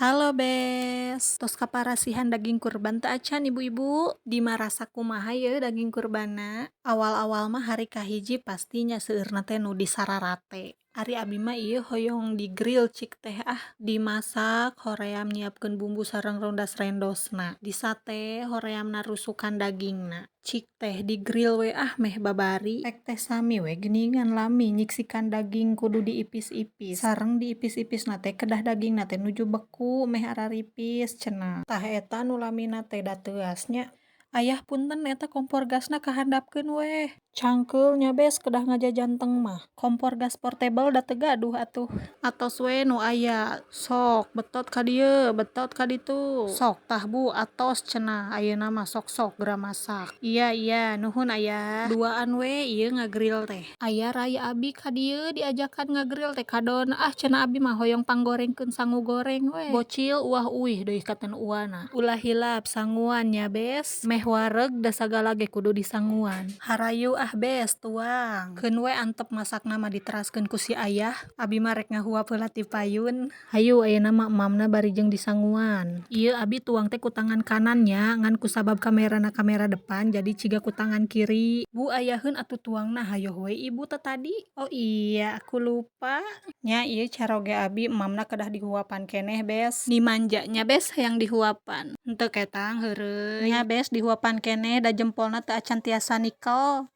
Halo, Bes, tos kaparasihan daging kurban teu acan, ibu-ibu? Dimarasak kumaha yeuh daging kurbanna? Awal-awal mah hari kahiji pastinya seueurna teh nu disararate. Ari abi mah ieu hoyong di grill cik teh ah. Dimasak hoream nyiapkeun bumbu sareng rondas-rendosna. Disate horeamna rusukan dagingna. Cik teh di grill we ah meh babari. Pek teh sami we geuningan lami nyiksikan daging kudu diipis-ipis. Sareng diipis-ipisna teh kedah dagingna teh nuju beku meh araripis cenah. Tah eta nu lamina teh da teuas nya. Ayah, punten, eta kompor gasna kahandapkeun weh. Cangkeul nya, Bes, kedah ngajajanteng mah. Kompor gas portable da teu gaduh atuh. Atos we nu aya, sok betot ka dieu, betot ka ditu. Sok tah, Bu, atos cenah ayeuna mah sok-sok geura masak. Iya, nuhun, Ayah. Duaan we ieu ngagrill teh. Aya rai abi ka dieu diajakan ngagrill teh kadon ah cenah, abi mah hoyong panggorengkeun sangu goreng we. Bocil uah uih deui katen uana. Ulah hilap sanguan nya, Bes. Meh wareg da sagala ge kudu disanguan. Harayu ah, Bes, tuang. Keun we antep masakna mah diteraskeun ku si Ayah. Abi mah rek ngahuap heula ti payun. Hayu, ayeuna mah emamna bari jeung disanguan. Ieu abi tuang teh ku tangan kanan nya, ngan kusabab kamerana kamera depan jadi ciga ku tangan kiri. Bu, ayaheun atuh tuangna, hayoh we Ibu tetadi. Oh iya, aku lupa. Nya ieu caroge abi emamna kedah dihuapan keneh, Bes. Nimanja nya, Bes, hayang dihuapan. Henteu ketang heureuy. Nya, Bes, dihuapan keneh da jempolna teu acan tiasa nikel.